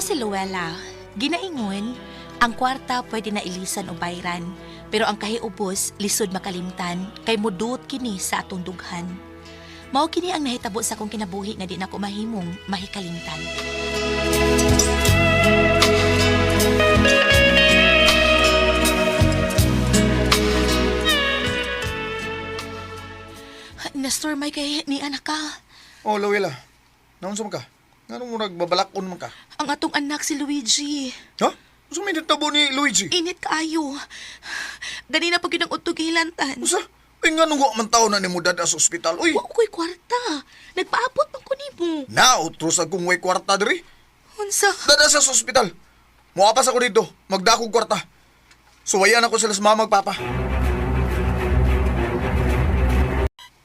si Luella. Ginaingon, ang kwarta pwede na ilisan o bayran, pero ang kahiubos lisod makalimtan kay muduot kini sa atong dughan. Mao kini ang nahitabo sa akong kinabuhi nga di nako mahimong mahikalimtan. Nestor, may kay ni anak ka. Oh, Luella. Naunsa man ka? Ngano mo nagbabalakon man ka? Ang atong anak si Luigi. Ha? Unsa may nitabo ni Luigi? Init kaayo. Ganina pag yun ang utog hilantan. Unsa? Uy, ngano wa man taon na nimo dada sa ospital? Uy, Wa ko'y kwarta. Nagpaabot man ko nimo. na utros akong way kwarta diri. Unsa? Dada sa ospital. Moapas ako dito. Magdakog kwarta. Suwayan ako sila sa mama ug papa.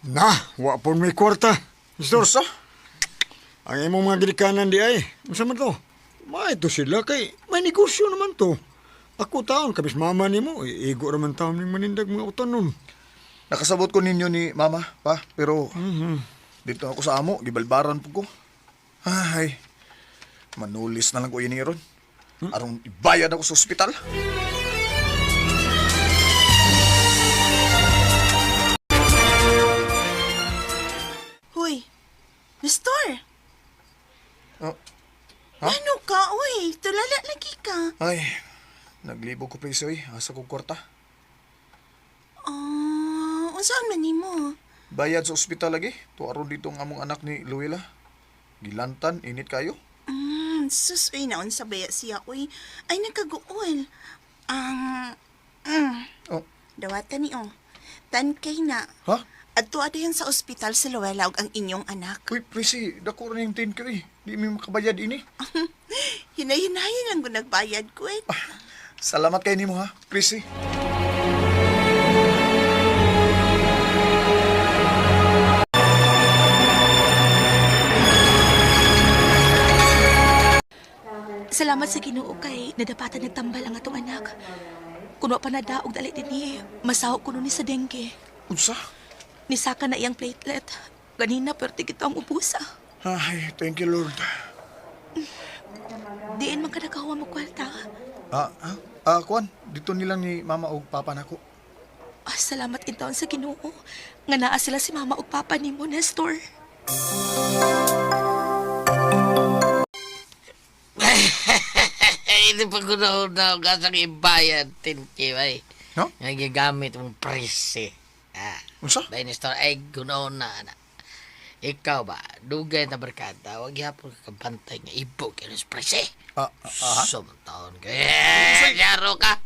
Na, wa pon may kwarta. Nestor, Unsa? ang imong mga ginikanan di ay. Unsa man to? May to sila kay may negosyo naman to. Ako taon kabis mama nimo, igo ra man taon ning manindag mga utanon. Nakasabot ko ninyo ni mama, pa, pero dito ako sa amo, gibalbaran po ko. Ay, manulis na lang ko ini ron. Aron ibayad ako sa ospital. Hoy, Nestor! Oh, Ha? Ano ka, uy? Tulala lagi ka. Ay, naglibog ko preso eh. Asa ko kwarta. Ah, unsaan man nimo? Bayad sa ospital lagi. Tuaron dito ang among anak ni Luella. Gilantan, init kayo. Sus, uy, naon sa baya siya, uy. Ay, nagkaguol. Ang, Oh, dawatan ni, oh. Tankay na. ha? Adto adayon sa ospital si Luella ug ang inyong anak. Uy, presi, dako rin yung 10K eh. Di mi makabayad ini. Hinay-hinayin lang ko nagbayad ko, eh. Salamat kay nimo ha, presi. Salamat sa Ginoo kay nadapatan nagtambal ang atong anak. Kuno pa nadaog dali dinhi, masaho kuno ni sa dengue. Unsa? Nisaka na iyang platelet. Ganina perti kita ang ubusa. Ay, thank you Lord. Diin man ka nakahuwa mo kwarta. Ah, ah, ah, kuan, dito nilang ni mama og papa nako. Ah, salamat intaon sa Ginoo. Nga naa sila si mama ug papa nimo, Nestor. Hindi pa ko na na kasang ibayad, tinki, bay. No? Nga gigamit mong prese. Ah, Unsa? dahil ni Star, ay gunaon na, na. Ikaw ba, dugay na barkada, wag yapon ka kabantay nga ibo kay sa prese. Ah, ah, ah. Sumtaon ka. Eh, yaro ka.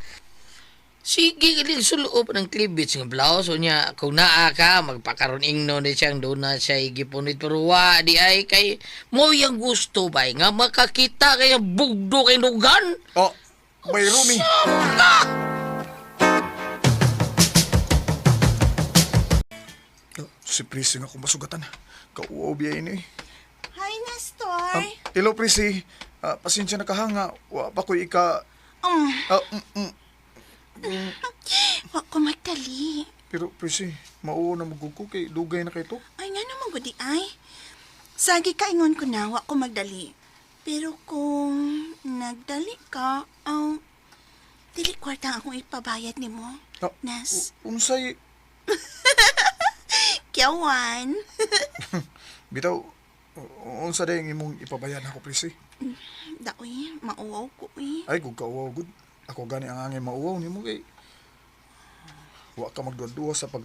Sige, ilig sa loob ng klibits nga blouse. O niya, kung naa ka, magpakaroon ingno ni siyang doon na siya igipunit. Pero wa, di ay kay mo yung gusto ba nga makakita kay bugdo kay dugan. Oh, may rumi. Si Prissy nga kung masugatan. Kauaw biya ini. Hi, Nestor. Hello, Prissy. Ah, pasensya na ka ha nga. Wa pa ko'y ika... Ah, Wa ko magdali. Pero, Prissy, mauo na magugo kay dugay na kay to. Ay, nga naman gudi ay. Sagi ka ingon ko na, wa ko magdali. Pero kung nagdali ka, aw, dili kwarta ang akong ipabayad nimo. Ah, Nes, Unsay... kiyawan. Bitaw, unsa day ang imong ipabayad ako, Prissy? Daoy, mauwaw ko eh. Ay, kung kauaw, good. Ako gani ang angay mauaw nimo kay... Wa ka magduwa sa pag...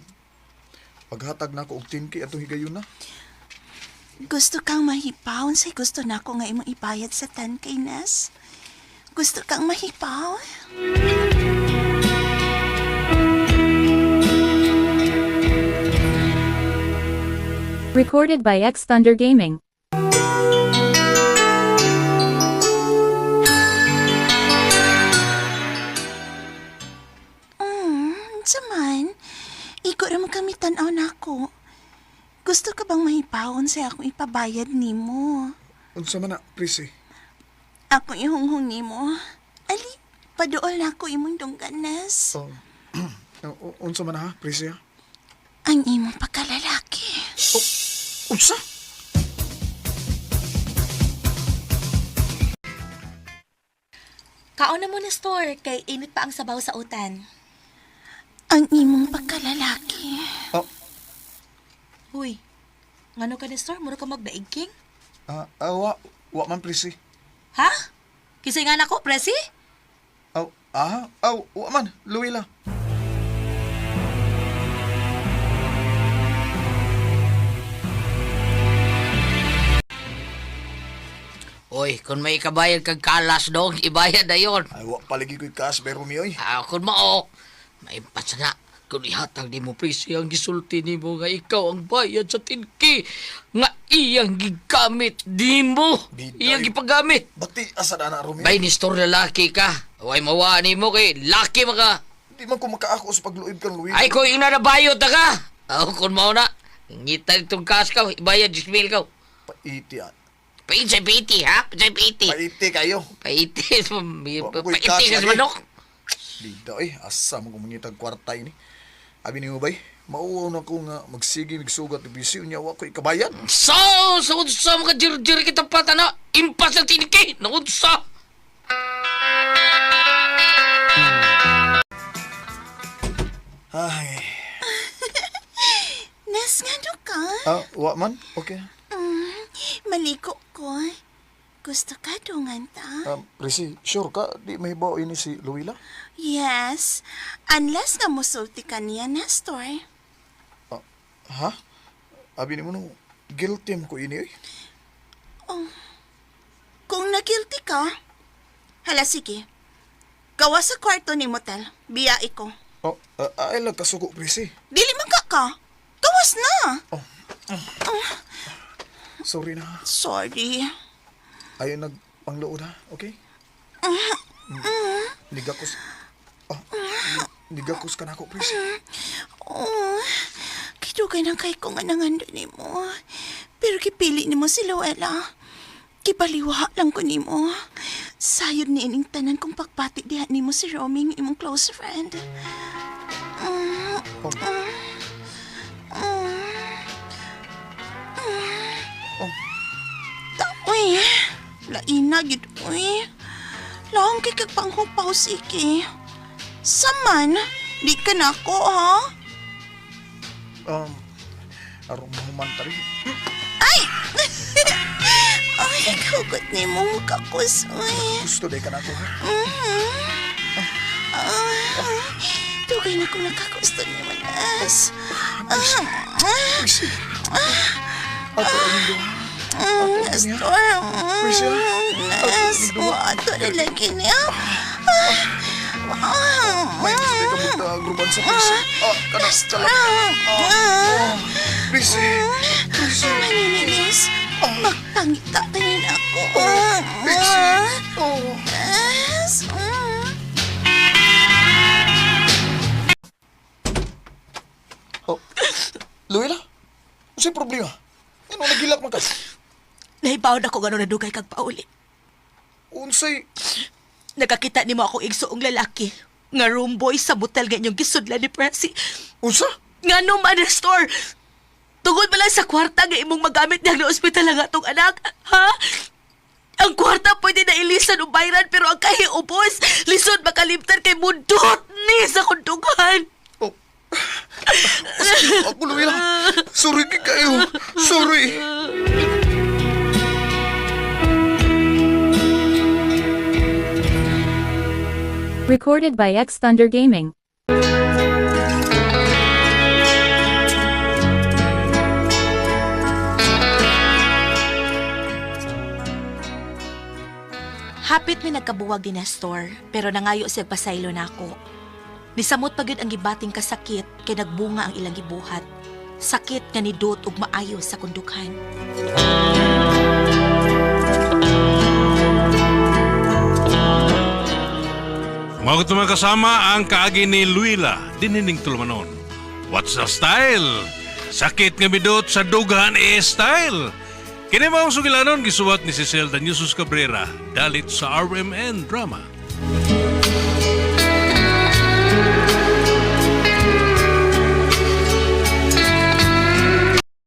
Paghatag na ako og 10K atong higayon na. Gusto kang mahipaw, say gusto na ako nga imong ibayad sa tan kay Nes. Gusto kang mahipaw? Recorded by X Thunder Gaming. Unsa man, iko ra man kami tan-aw nako. Gusto ka bang mahipawon sa akong ipabayad nimo? Unsa man na, Prissy? Ako ihunghong nimo. Ali, paduol na ako imong dungganas. Oh, unsa man na ha, Prissy ha? Ang imong pagkalalaki. Oh, unsa? Kaon na mo na store kay init pa ang sabaw sa utan. Ang imong pagkalalaki. Oh, Huy, ngano ka Nestor? Mura ka magdaig, King? wa, wa man, Prissy. Ha? Kisay nga nako, Presi? Aw, aw, wa man, Luila. Oy, kung may ikabayad kag kalas dong, ibayad na yon. Ay, wa palagi ko'y cash, pero mi, oy. Ah, kung mao, maimpas na. Kung ihatag ni mo, Prissy, ang gisulti ni mo nga ikaw ang bayad sa tinki nga iyang gigamit di mo. Biday. Iyang gipagamit. Bati, asa na na, Romeo? Bay, ni store lalaki ka. Way mawa ni mo kay laki maka. Di man ko makaako sa pagluib kang Luila. Ay, kung ina na bayot na ka. Ako, kung mao na, ngita itong cash ka, ibayad 10,000 ka. Paiti, ah. Paiti, paiti, ha? Paiti, paiti. Paiti kayo. Paiti, Wa ko'y paiti cash ka sa lagi. manok. Dito, eh, asa mo kumangitag kwarta ini. Abi ni mo bay, mauwaw na ko nga magsige migsugat ni busy unya wa ko ikabayad. So, sa unsa mga jirjir kita pata na, impas ng tiniki, naunsa. Ay, Nes, ngano ka? wa man. Okay. Maliko ko. Gusto ka dungan ta? Prissy, sure ka di mahibaw ini si Luila? Yes. Unless nga musulti ka niya, Nestor. Ha? Abi ni mo no, guilty mo ko ini oy. Kung na-guilty ka, hala sige. Gawa sa kwarto ni motel. Biya ko. Oh, ay lang kasugo Prissy. Dili man ka ka. Gawas na. Sorry na. Sorry. Ayaw nagpangluod ha, okay? Nigakos. Oh, nigakos ka na ako, Prissy. Oh, kidugay na kay ko nga nangando nimo. Pero gipili nimo si Luella. Gibaliwa lang ko nimo. Sayod ni ining tanan kong pagpati diha nimo si Romy, imong close friend. Oh. Oh. Ta, uy. Laina gyud uy. Laom kay kag panghupaw sige. Saman, di ka na ako ha? Aron mahuman ta rin. Ay! Ay, kahugot ni mo mukakos, uy. Gusto day ka na ako, ha? Ah, dugay na kong nakagusto ni Manas. Ah, Prissy. Ato ang duha. Nestor. Prissy, Nas, ato na lagi niya. May gusto day ka magtagruban sa Prissy. Ah, kana, Nestor. kala. Prissy. Prissy. Maninilis, magpangita ka rin ako. Prissy. Oh. Nas, mm. Oh. Luila, ano problema? Ano nagilak man ka? Nahibaw na ko gano'n na dugay kag pauli. Unsay Nakakita nimo ako igsuong lalaki. Nga room boy sa motel nga inyong gisudlan ni Presi. unsa? Nga no man, Nestor! Tungod man lang sa kwarta nga imong magamit niyang na ospital ang atong anak, ha? Ang kwarta pwede na ilisan o bayran pero ang kahiubos, lisod makalimtan kay mundot ni sa kundungan. Oh. Ako, Luila. Sorry gid kayo. Sorry. Recorded by X Thunder Gaming. Hapit mi nagkabuwag ni Nestor, pero nangayo siya pasaylo nako. Nisamot pa gyud ang gibating kasakit kay nagbunga ang ilang gibuhat. Sakit nga nidot ug maayo sa kundukhan. Mga mga kasama ang kaagi ni Luila, dinining tulumanon. What's the style? Sakit nga midot sa dughan e style. Kini maong sugilanon gisuwat ni Cecil Danyusus Cabrera, dalit sa RMN Drama.